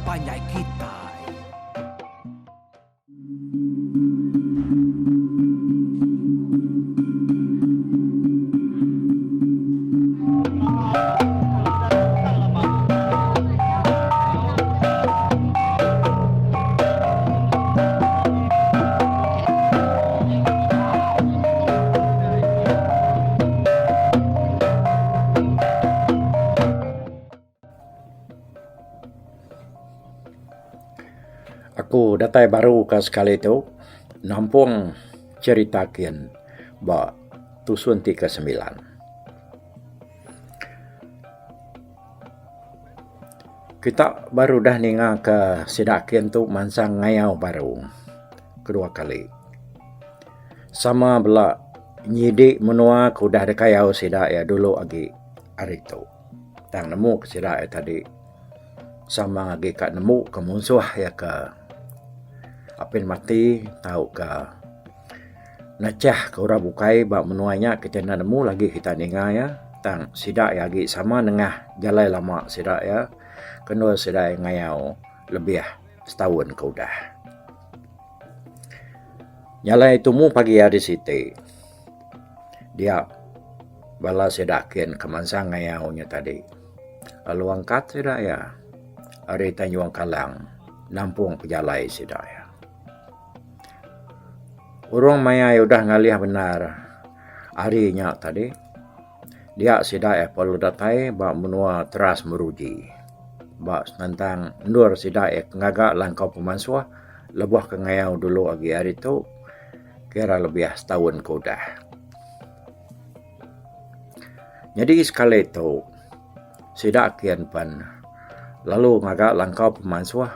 panjai kitai. Aku datai baru ka sekali tu nampung cherita kin ba tusun ti kesembilan. Kita baru udah ninga ka sida kin tu mansang ngayau baru kedua kali. Sama bela nyidi menua ke udah dikayau sida iya dulu agi ari tu. Tang nemu ke sida iya tadi sama agi ka nemu ke munsuh iya ke apin mati tauka Nachah ke orang bukai ba menua nya kitai enda nemu lagi kita ninga iya tang sida iya agi sama nengah jalai lama sida iya ke endur sida iya ngayau lebih setaun ke udah. Jalai tumu pagi hari siti dia bala sida kin ke mansang ngayau nya tadi lalu angkat sida iya ari Tanjung Kallang nampung pejalai sida iya. Urung maya iya udah ngalih bendar ari nya tadi dia sida iya perlu datai ba menua Teras Meruji ba senentang endur sida iya ngaga langkau pemasuh lebuh ke ngayau dulu agi ari tu kira lebih setaun ke udah. Nyadi sekali tu sida kian pen lalu ngaga langkau pemasuh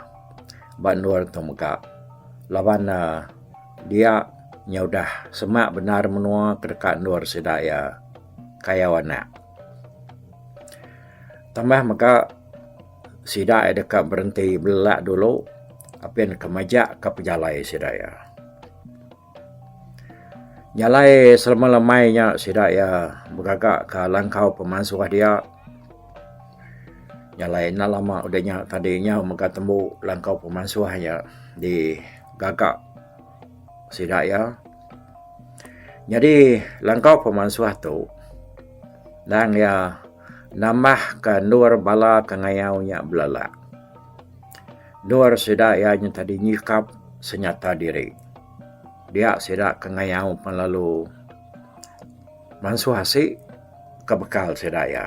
ba endur tu mega laban ne dia nya udah semak bendar menua ke deka endur sida iya kayau anak. Tambah mega sida iya deka berenti belelak dulu apin ke majak ka pejalai sida iya. Jalai selama lemai nya sida iya begaga ka langkau pemasuh dia. Jalai enda lama udah nya tadi nyau mega tembu langkau pemasuh nya digaga sida iya. Nyadi langkau pemasuh tu endang iya nambah ka endur bala ke ngayau nya belelak. Endur sida iya nya tadi nyikap senyata diri. Dia sida ke ngayau pen lalu mansuh asi ke bekal sida iya.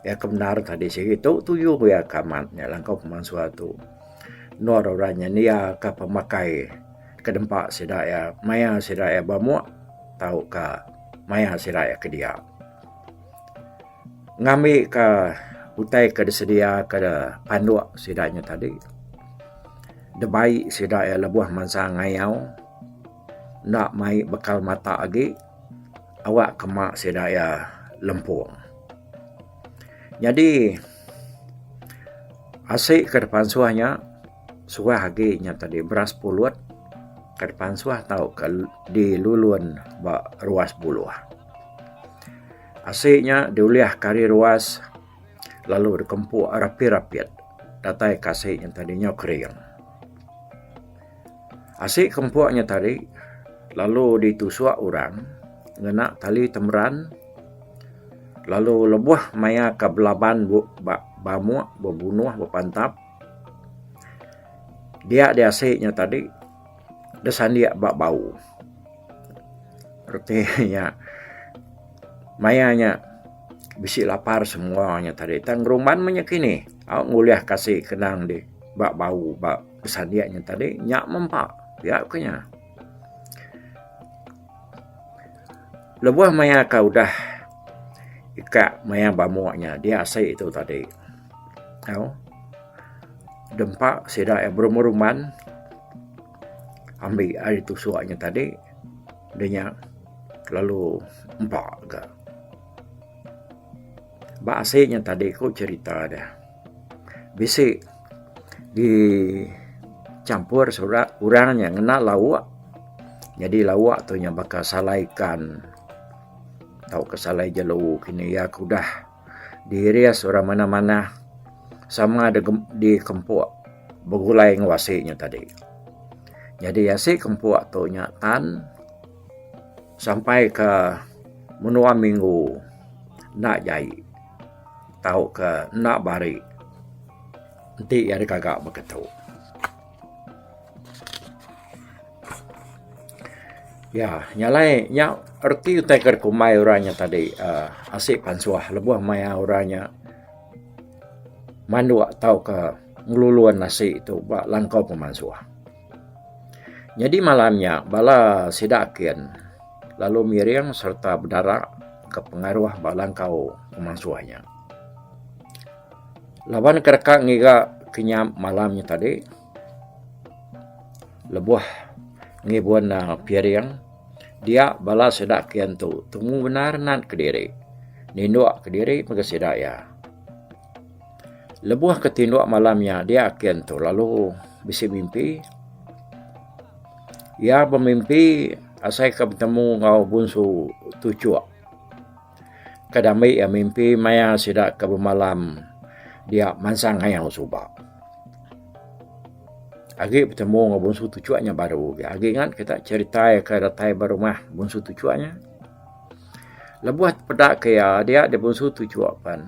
Iya ke bendar tadi sigi tu tuju iya ke amat nya langkau pemansuh tu. Endur orang nyendia ka pemakai ke dempa sida iya maya sida iya bamuk tauka maya sida iya ke dia. Ngambi ka utai ke disedia ka panduk sida nya tadi dibai sida iya lebuh mansang ngayau enda mai bekal mata agi awak ke ma sida iya lempung. Nyadi asi ke dipansuh nya suah agi nya tadi beras pulut ke dipansuh tauka dilulun ba ruas buluh. Asi nya diulih ke ari ruas lalu dikempuk rapit-rapit datai ke asi nya tadi nyau kering. Asi kempuk nya tadi lalu ditusuk orang ngena tali temeran lalu lebuh maya ke belaban ba bamuk bebunuh bepantap dia diasi nya tadi disandik ba bau. Reti nya maya nya bisi lapar semua nya tadi tang ngerumban meh nya kini au ngulih ka asi kenang di ba bau ba besandik nya tadi nya mempa pia ku nya. Lebuh maya ka udah ika maya bamuk nya dia asi tu tadi au dempa sida iya berumban-rumban. Ambi ari tusuk nya tadi da nya lalu empa ga. Ba asi nya tadi ku cherita deh bisi dichampur surat orang nya ngena lauk nyadi lauk tu nya baka salai ikan tauka salai jelu kini iya ke udah diiris orang manah-manah. Sama dikempuk begulai enggau asi nya tadi. Nyadi asi kempuk tu nya tan sampai ka menua minggu enda jai tauka enda bari enti iya digaga baka tu. Ya nya alai nya reti utai ke dikumbai orang nya tadi uhh asi pansuh lebuh maya orang nya manduk tauka ngelulun asi tu ba langkau pemansuh. Nyadi malam nya bala sida kin lalu miring sereta bedara ke pengaruh ba langkau pemansuh nya. Laban ke deka ngiga kenyap malam nya tadi lebuh ngibun piring dia bala sida kin tu temu bendar nat kediri nindok kediri mega sida iya. Lebuh ke tindok malam nya dia kin tu lalu bisi mimpi. Iya bemimpi asai ke betemu enggau bunsu tuchuk. Ke dambi iya mimpi maya sida ke bemalam dia mansang ngayau suba. Agi betemu enggau bunsu tuchuk nya baru agi ngat kita cherita iya ke datai ba rumah bunsu tuchuk nya. Lebuh peda ke iya dia deh bunsu tuchuk pen.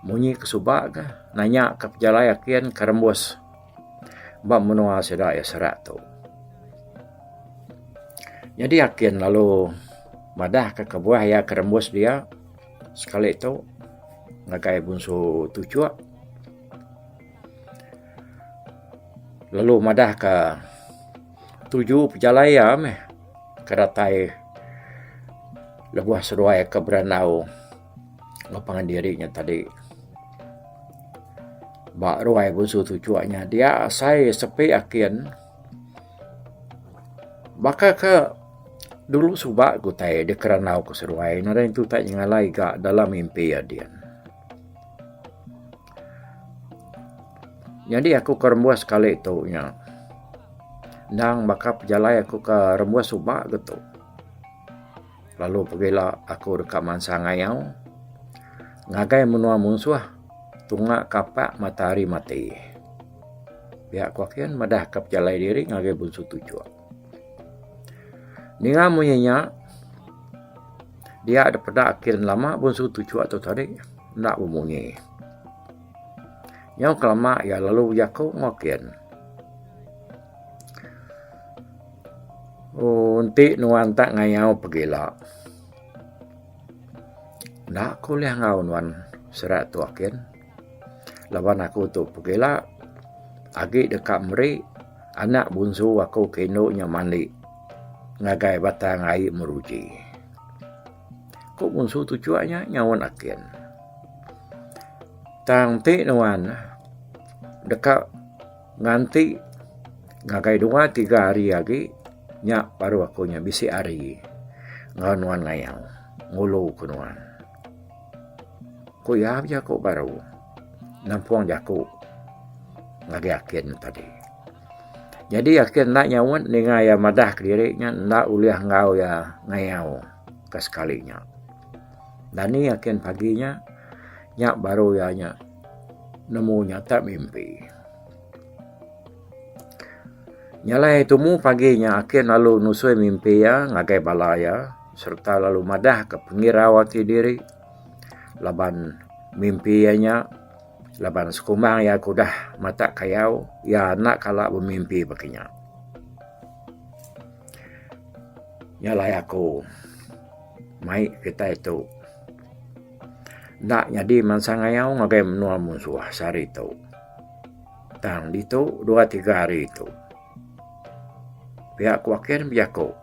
Munyi ke suba ka nanya ka pejalai akin ke rembus ba menua sida iya serak tu. Nyadi akin lalu madah ka kebuah iya ke rembus dia sekali tu ngagai bunsu tuchuk lalu madah ka tuju pejalai iya meh ke datai lebuh seduai ke berandau enggau pangan diri nya tadi ba ruai bunsu tuchuk nya dia asai sepi akin baka ke dulu suba ku utai dikerandau ku seduai nadai nentu utai nyengalai ga dalam mimpi adin. Nyadi aku ke rembus sekali tu nya endang baka pejalai aku ke rembus suba ke tu. Lalu pegila aku deka mansang ngayau ngagai menua munsuh tunga kapak matahari mati. Pia ku akin madah ka pejalai diri ngagai Bunsu Tuchuk. Ninga munyi nya dia da peda akin lama Bunsu Tuchuk tu tadi enda bemunyi. Nyau kelama iya lalu bejaku enggau akin. Ooh enti nuan tak ngayau pegila enda ku ulih enggau nuan serak tu akin. Laban aku tu pegila agi deka meri anak bunsu aku ke indu nya mandi ngagai batang ai meruji. Ku bunsu tuchuk nya nyaut akin. Tang ti nuan deka nganti ngagai dua tiga hari agi nya baru aku nya bisi hari enggau nuan ngayau ngulu ke nuan. Ku iya bejaku baru nampung jaku ngagai akin tadi. Nyadi akin enda nyaut ninga iya madah kediri nya enda ulih enggau iya ngayau ke sekali nya. Dani akin pagi nya, nya baru iya nya nemu nya tak mimpi. Nya alai tumu pagi nya akin lalu nusui mimpi iya ngagai bala iya sereta lalu madah ka pengirau ati diri laban mimpi iya nya laban sekumbang iya ke udah matak kayau iya enda kala bemimpi baka nya. Nya alai aku mai kitai tu enda nyadi mansang ngayau ngagai menua munsuh sehari tu. Tang ditu dua tiga hari tu. Pia ku akin bejaku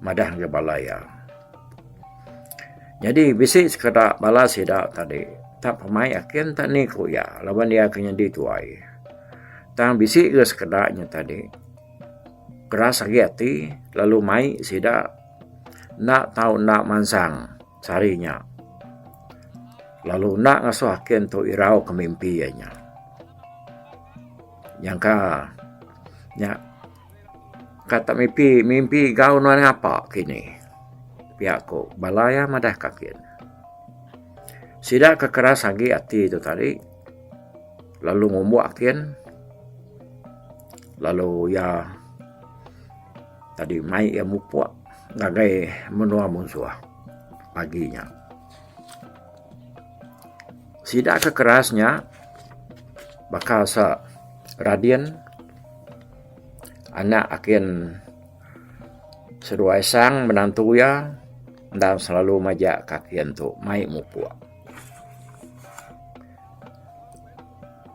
madah ngagai bala iya. Nyadi bisi sekeda bala sida tadi tak pemai akin tak ni ku iya laban iya ke nyadi tuai. Tang bisi ga sekeda nya tadi keras agi ati lalu mai sida enda tau enda mansang sehari nya. Lalu enda ngasuh akin tu irau ke mimpi iya nya. Nyangka nya ka tak mimpi mimpi gau nuan ngapa kini pia ku bala iya madah ka akin. Sida ke keras agi ati tu tadi lalu ngumbuk akin lalu iya tadi mai iya mupuk ngagai menua munsuh pagi nya. Sida ke keras nya baka se Radin anak akin seduai sang menantu iya endang selalu majak ka akin tu mai mupuk.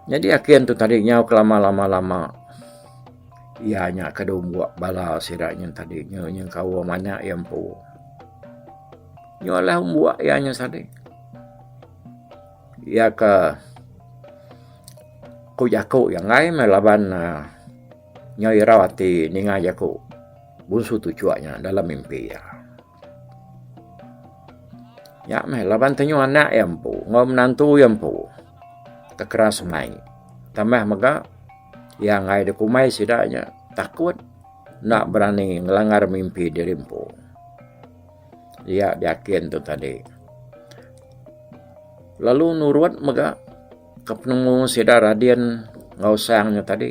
Nyadi akin tu tadi nyau kelama lama lama iya nya ke umbuk bala sida nyin tadi nyengkaum anak iya empu. Nyu alah umbuk iya nya sadi. Iya ke ku jaku iya enggai meh laban uhh nyau irau ati ninga jaku bunsu tuchuk nya dalam mimpi iya. Nya meh laban tenyu anak iya empu enggau menantu iya empu ke keras mai. Tambah mega iya enggai da kumbai sida nya takut enda berani ngelanggar mimpi diri empu. Iya diakin tu tadi. Lalu nurut mega ke penemu sida Radin enggau Sang nya tadi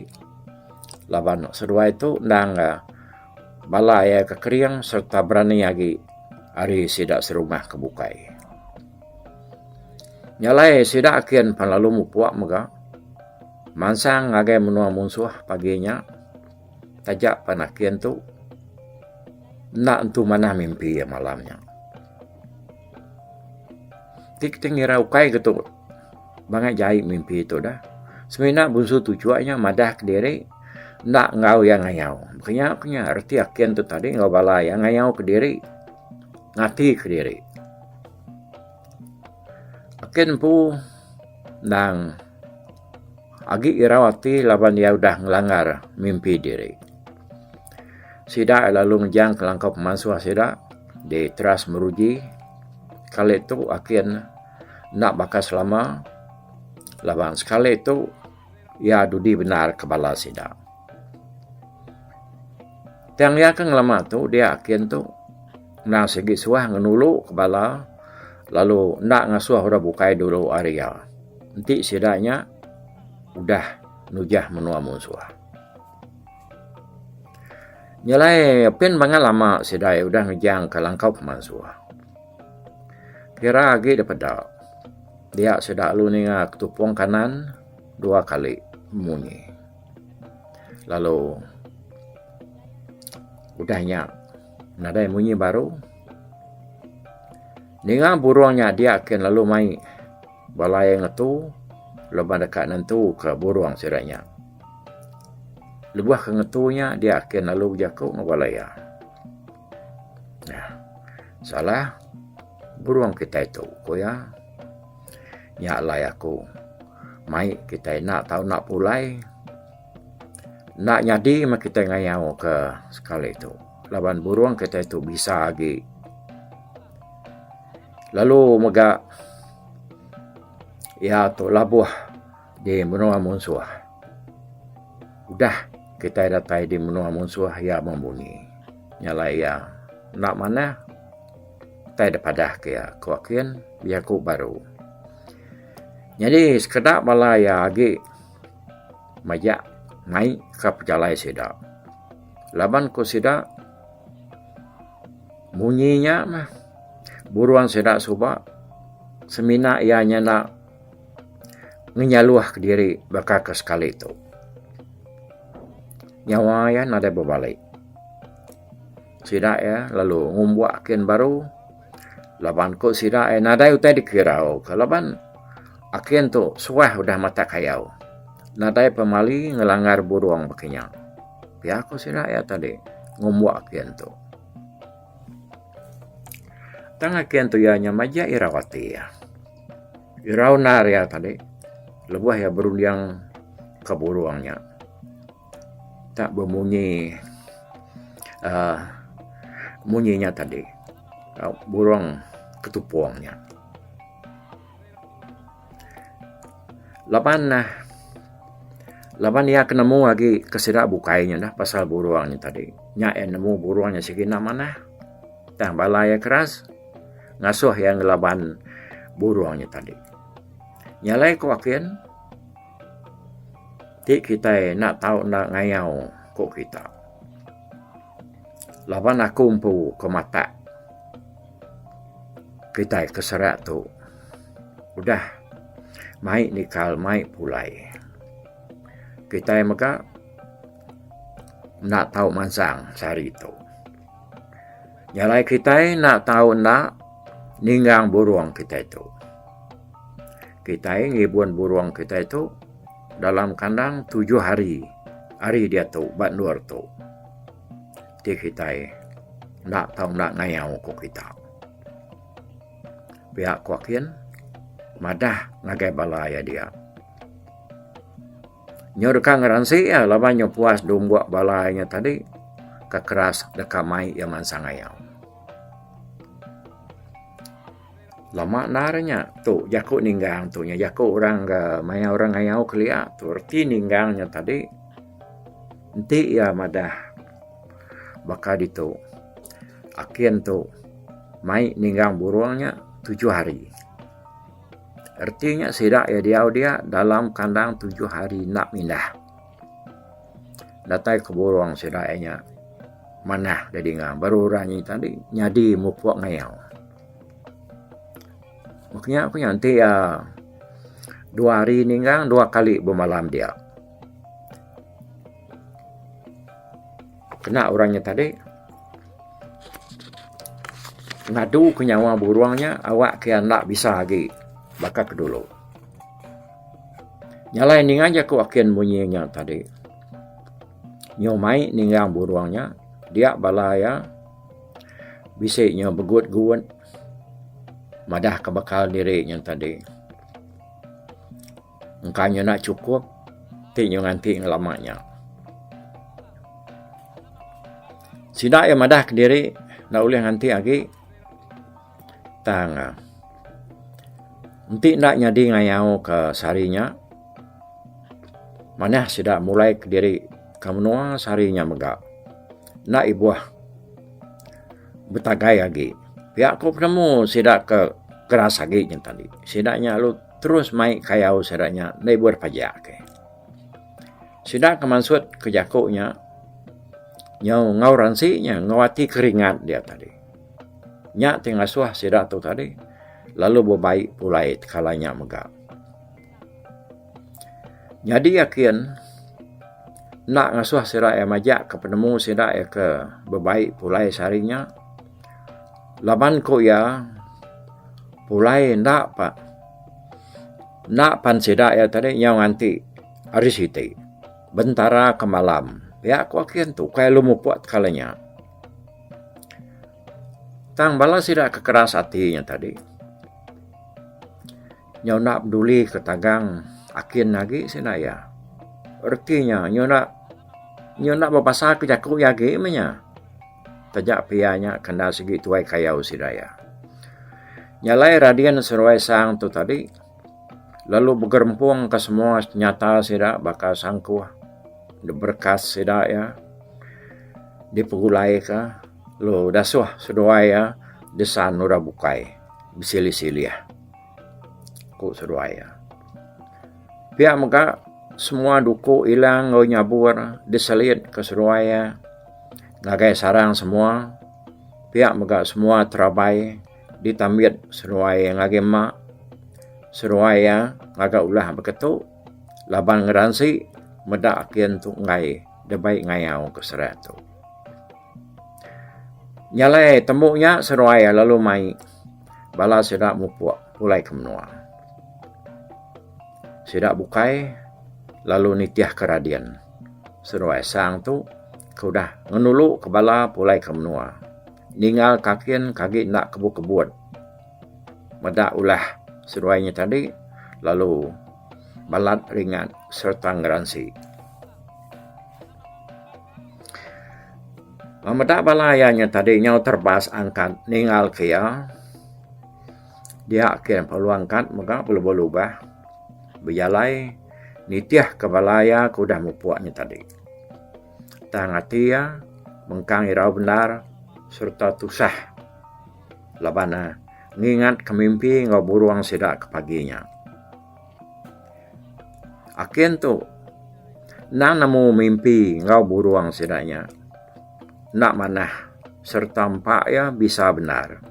laban seduai tu endang bala iya ke kering sereta berani agi ari sida serumah ke bukai. Nya alai sida akin pan lalu mupuk mega mansang ngagai menua munsuh pagi nya taja pan akin tu. Enda entu manah mimpi iya malam nya. Ti kita ngira ukai ke tu bangat jai mimpi tu dah. Semina bunsu tuchuk nya madah kediri enda enggau iya ngayau. Baka nya ku nya reti akin tu tadi enggau bala iya ngayau kediri ngati kediri. Akin empu endang agi irau ati laban iya udah ngelanggar mimpi diri. Sida lalu ngejang kelangkau pemansuk sida di Teras Meruji. Kali tu akin enda baka selama laban sekali tu iya dudi bendar ke bala sida. Tang iya ke ngelama tu dia akin tu endang sigi suah ngenulu ke bala lalu enda ngasuh orang bukai dulu ari iya enti sida nya udah nujah menua munsuh. Nyelai pin bangat lama sidai udah ngejang ka langkau pemansuk. Kira agi da peda dia sida lalu ninga ketupung kanan dua kali munyi. Lalu udah nya nadai munyi baru. Ninga burung nya dia kin lalu mai bala iya ngetu laban deka nentu ka burung sida nya. Lebuh ke ngetu nya dia akin lalu bejaku enggau bala iya. Salah burung kitai tu ku iya. Nya alai aku mai kitai enda tau enda pulai enda nyadi meh kitai ngayau ke sekali tu laban burung kitai tu bisa agi. Lalu mega iya tu labuh di menua munsuh. Udah kitai datai di menua munsuh iya membunyi. Nya alai iya enda manah tai da padah ke iya ku akin bejaku baru. Nyadi sekeda bala iya agi majak mai ka pejalai sida. Laban ku sida munyi nya mah burung sida suba semina iya nyanda ngenyaluh kediri baka ke sekali tu. Nyawa iya nadai bebali. Sida iya lalu ngumbuk akin baru laban ku sida iya nadai utai dikirau ka laban akin tu suah udah matak kayau. Nadai pemali ngelanggar burung baka nya. Pia ku sida iya tadi ngumbuk akin tu. Tang akin tu iya nya majak irau ati iya. Irau endar iya tadi lebuh iya berunding ka burung nya. Tak bemunyi uhh munyi nya tadi burung ketupung nya. Laban ne laban iya ke nemu agi ke sida bukai nya dah pasal burung nya tadi. Nya iya nemu burung nya sigi enda manah. Tang bala iya keras ngasuh iya ngelaban. burung nya tadi. Nya alai ku akin ti kitai enda tau enda ngayau ku kita. Laban aku empu ke matak kitai ke serak tu udah mai nikal mai pulai. Kitai mega enda tau mansang sehari tu. Nya alai kitai enda tau enda ninggang burung kitai tu. Kitai ngibun burung kitai tu dalam kandang tujuh hari ari diatu ba endur tu. Ti kitai enda tau enda ngayau ku kita. Pia ku akin madah ngagai bala iya dia. Nyu deka ngeransi iya laban nyu puas dumbuk bala iya tadi ke keras deka mai iya mansang ngayau. Lama endar nya tu jaku ninggang tu nya jaku orang ke maya orang ngayau kelia tu reti ninggang nya tadi enti iya madah baka ditu akin tu mai ninggang burung nya tujuh hari. Reti nya sida iya diau dia dalam kandang tujuh hari enda mindah. Datai ke burung sida iya nya manah da dinga baru orang nya tadi nyadi mupuk ngayau. Meh nya ku nya enti iya dua hari ninggang dua kali bemalam dia. Kena orang nya tadi ngadu ke nyawa burung nya awak ke iya enda bisa agi baka ke dulu. Nya alai ninga jaku akin munyi nya tadi nyau mai ninggang burung nya dia bala iya bisi nyau begut-gut madah ke bekal diri nya tadi. Engka nya enda chukup ti nyu nganti ngelama nya. Sida iya madah kediri enda ulih nganti agi tang enti enda nyadi ngayau ke sehari nya manah sida mulai kediri ke menua sehari nya mega enda ibuh betagai agi. Pia ku penemu sida ke keras agi nyen tadi. Sida nya lalu terus mai kayau sida nya enda ibuh pajak ke. Sida ke mansut ke jaku nya nyau enggau ransi nya enggau ati ke ringat dia tadi. Nya ti ngasuh sida tu tadi lalu bebai pulai tekala nya mega. Nyadi akin enda ngasuh sida iya majak ke penemu sida iya ke bebai pulai sehari nya laban ku iya pulai enda pa enda pan sida iya tadi nyau nganti hari siti bentara ke malam pia ku akin tu kai lu mupuk tekala nya. Tang bala sida ke keras ati nya tadi. Nyau enda peduli ke tagang akin agi sida iya. Reti nya nyau enda nyau enda bebasa ke jaku iya agi meh nya. Taja pia nya ke enda sigi tuai kayau sida iya. Nya alai Radin seruai Sang tu tadi lalu begerempung ke semua senyata sida baka sangkuh berekas sida iya dipegulai ka lalu dasuh seduai iya desan orang bukai besilih-silih. Ku seduai iya. Pia mega semua duku ilang enggau nyabur diselit ke seduai iya ngagai sarang semua. Pia mega semua terabai ditambit seduai iya ngagai ema. Seduai iya ngaga ulah baka tu laban ngeransi meda akin tu enggai debai ngayau ke serak tu. Nya alai tembu nya seduai iya lalu mai bala sida mupuk pulai ke menua. Sida bukai lalu nitihka Radin. Seduai Sang tu ke udah ngenulu ke bala pulai ke menua. Ninggal ke akin ke agi enda kebut-kebut meda ulah seduai nya tadi lalu balat ringat sereta ngeransi. Meda bala iya nya tadi nyau terbas angkat ninggal ke iya dia ke perlu angkat mega belubah-lubah bejalai nitih ke bala iya ke udah mupuk nya tadi. Tang ati iya mengkang irau bendar sereta tusah laban ne. ngingatka mimpi enggau burung sida ke pagi nya. Akin tu endang nemu mimpi enggau burung sida nya enda manah sereta empa iya bisa bendar.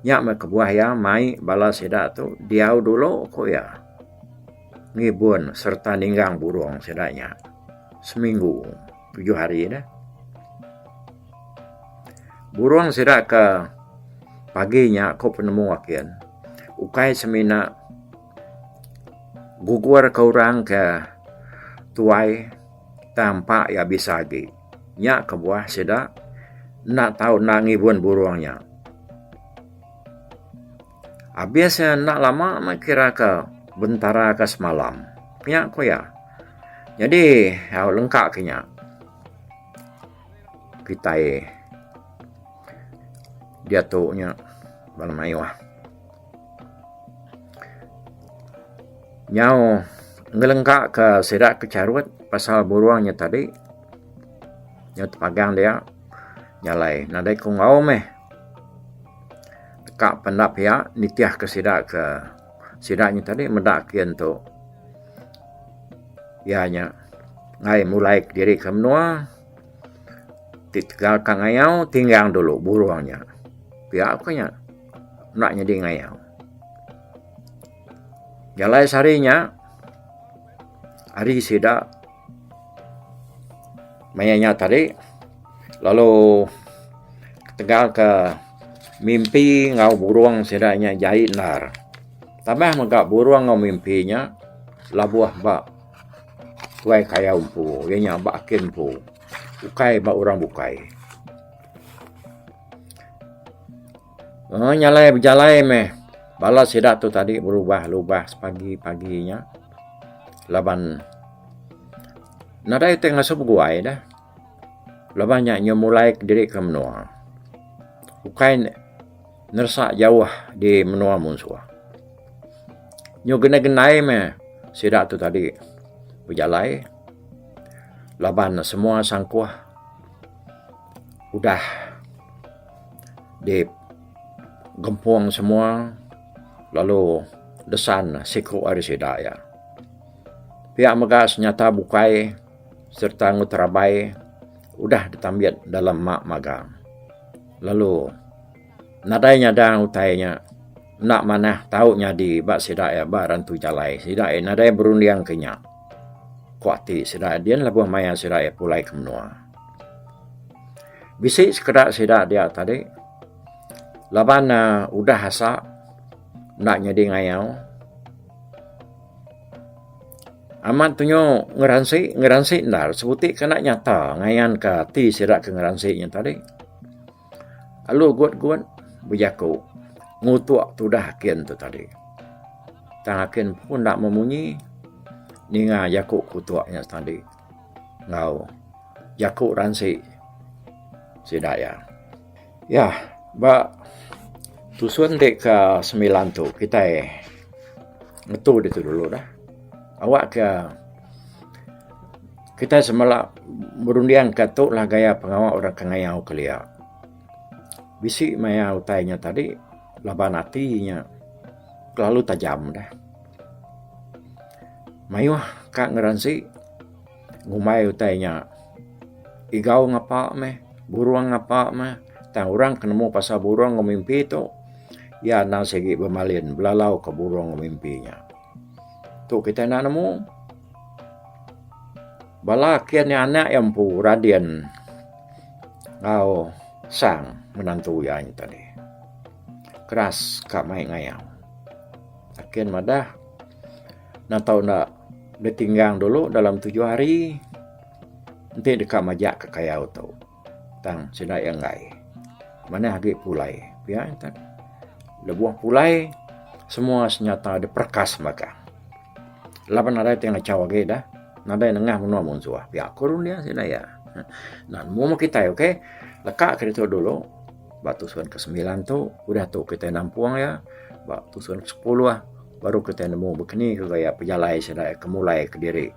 Nya meh kebuah iya mai bala sida tu diau dulu ku iya ngibun sereta ninggang burung sida nya seminggu tujuh hari deh. Burung sida ke pagi nya ku penemu akin ukai semina gugur ke orang ke tuai tang empa iya bisa agi. Nya kebuah sida enda tau enda ngibun burung nya. Abis iya enda lama meh kira ke bentara ke semalam. Nya ku iya. Nyadi au lengka ke nya kitai diatu nya bala mayuh. Nyau ngelengka ke sida ke charut pasal burung nya tadi nyau tepagang dia nya alai nadai ku enggau meh. Ka penda pia nitih ke sida ke sida nya tadi meda kin tu iya nya enggai mulai kediri ke menua ti tegal ka ngayau tinggang dulu burung nya. Pia ku nya enda nyadi ngayau. Jalai sehari nya ari sida maya nya tadi lalu ketegal ke mimpi enggau burung sida nya jai endar. Tambah mega burung enggau mimpi nya labuh ba tuai kayau empu iya nya ba akin empu ukai ba orang bukai. Nya alai bejalai meh bala sida tu tadi berubah lubah sepagi pagi nya laban nadai ti ngasuh beguai deh laban nya nyau mulai kediri ke menua ukai ne neresa jauh di menua munsuh. Nyau gendai gendai meh sida tu tadi bejalai laban semua sangkuh udah di gempung semua lalu desan siku ari sida iya. Pia mega senyata bukai sereta enggau terabai udah ditambit dalam ma magang lalu nadai nyadang utai nya enda manah tau nyadi ba sida iya ba rentu jalai sida iya nadai berunding ke nya. Ku ati sida din lebuh maya sida iya pulai ke menua. Bisi sekeda sida dia tadi laban ne udah asa enda nyadi ngayau. Amat tunyu ngeransi ngeransi endar sebuti ke enda nyata ngayan ka ati sida ke ngeransi nya tadi. Lalu gut gut bejaku ngutuk tudah akin tu tadi. Tang akin pun enda memunyi ninga jaku kutuk nya tadi enggau jaku ransi sida iya. Yah ba tusun ti ke semilan tu kitai ngetu ditu dulu dah. Awak ke kitai semela berunding ka tu lah gaya pengawa orang ke ngayau kelia. Bisi maya utai nya tadi laban ati nya kelalu tajam dah. Mayuh ka ngeransi ngumbai utai nya igau ngapa meh, burung ngapa meh. Tang orang ke nemu pasal burung enggau mimpi tu iya endang sigi bemalin belalau ka burung enggau mimpi nya. Tu kitai enda nemu. Bala kin iya anak iya empu Radin enggau Sang menantu iya nya tadi. Keras ka mai ngayau. Akin madah enda tau enda ditinggang dulu dalam tujuh hari enti deka majak ka kayau tu. Tang sida iya enggai. Manah agi pulai pia nya tadi. Lebuh pulai semua senyata diperekas mega. Laban nadai ti ngachau agi dah. Nadai nengah menua munsuh pia ku runding sida iya. Nah nemu meh kitai ok. Leka ke ditu dulu ba tusun ke semilan tu udah tu kitai nampung iya ba tusun ke sepuluh baru kitai nemu bekeni ke gaya pejalai sida ke mulai kediri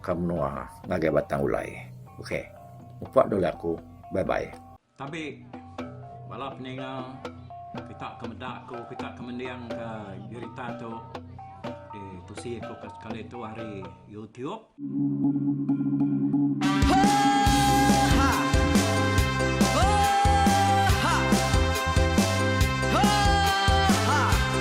ke menua ngagai Batang Ulai. Ok. Mupok dulu aku. Bye bye. Tabi bala peninga. Kita ke meda aku, kita ke mending ke jerita tu ditusi aku ke sekali tu ari YouTube.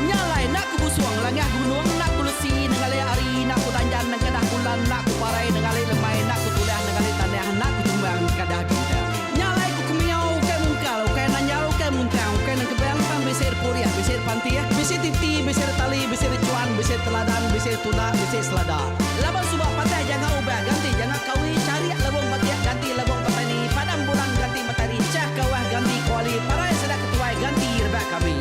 Nya alai enda ku busung langah gunung enda ku lesi nengali hari enda ku danjan nengkedah bulan enda ku parai nengali lemai enda ku tulah nengali tanah enda ku tumbang nengkadah bintang. Nya alai ku kemiau ukai mungkal ukai nanjal ukai muntang ukai nengkebang tang bisi repurih bisi repantih bisi titi bisi retali bisi rechuan bisi teladan bisi tunda bisi selada. Laban suba patah janga ubah ganti janga kawi charik lebung batik ganti lebung petani padam bulan ganti matari chah kawah ganti kuali parai sida ketuai ganti rebak kami.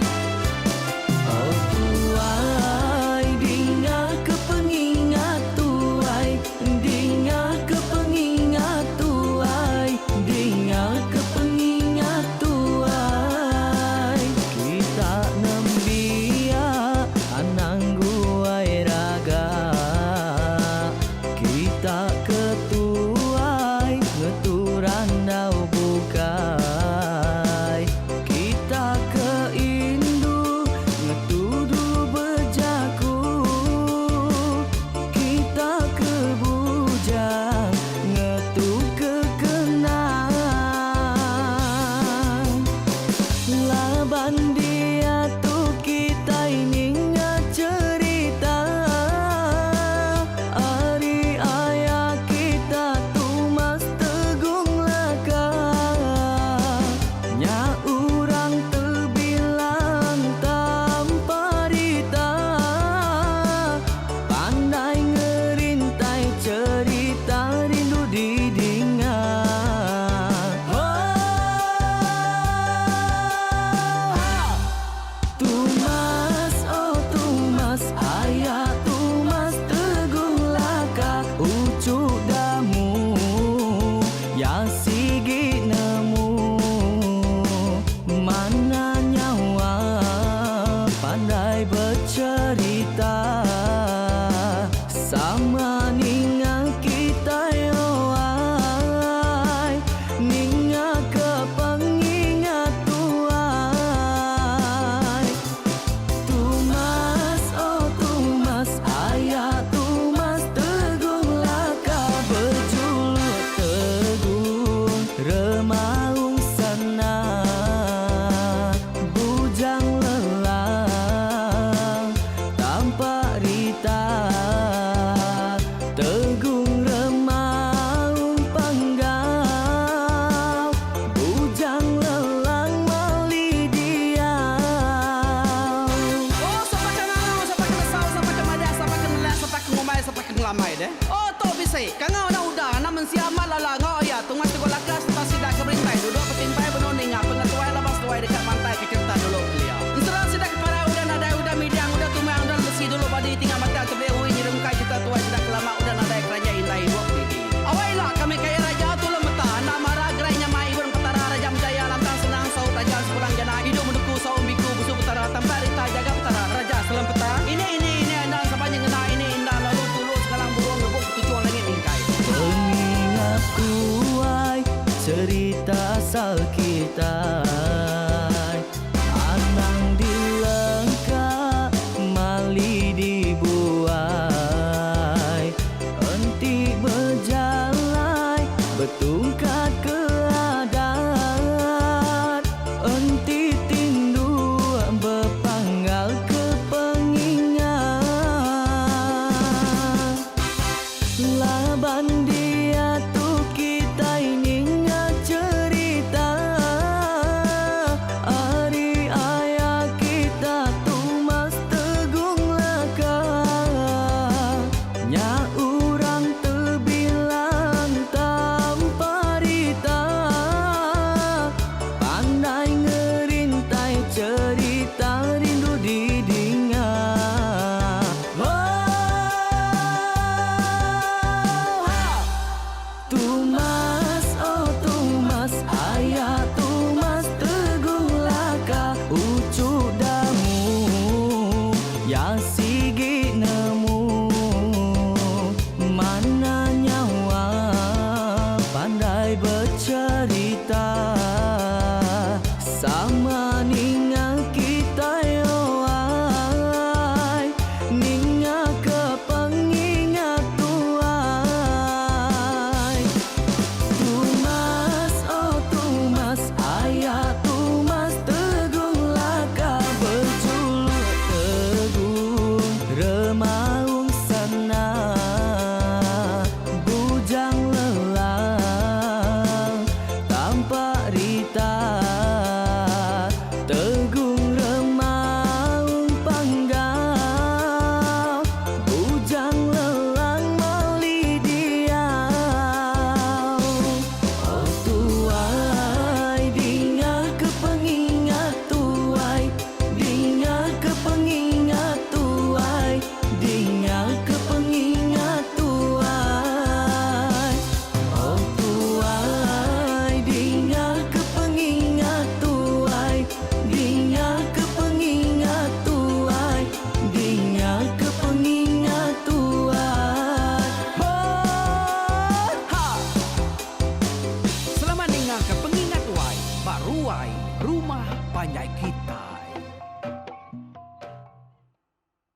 Oh tuai dinga ke pengingat tuai dinga ke pengingat tuai dinga ke pengingat tuai kita nembiak anang guai raga kita ke tuai ngetu randau bukai kita ke indu ngetu dulu bejaku kita ke bujang ngetu ke kenang laban diatu kitai ninga cherita ari aya kita Tumas Tegung Laka nya urang tebilang tanpa rita pandai ngerintai cherita rindu didinga. Tumas oh Tumas aya Tumas Tegung Laka uchu damu ya sigi nemu mana nyawa pandai becherita.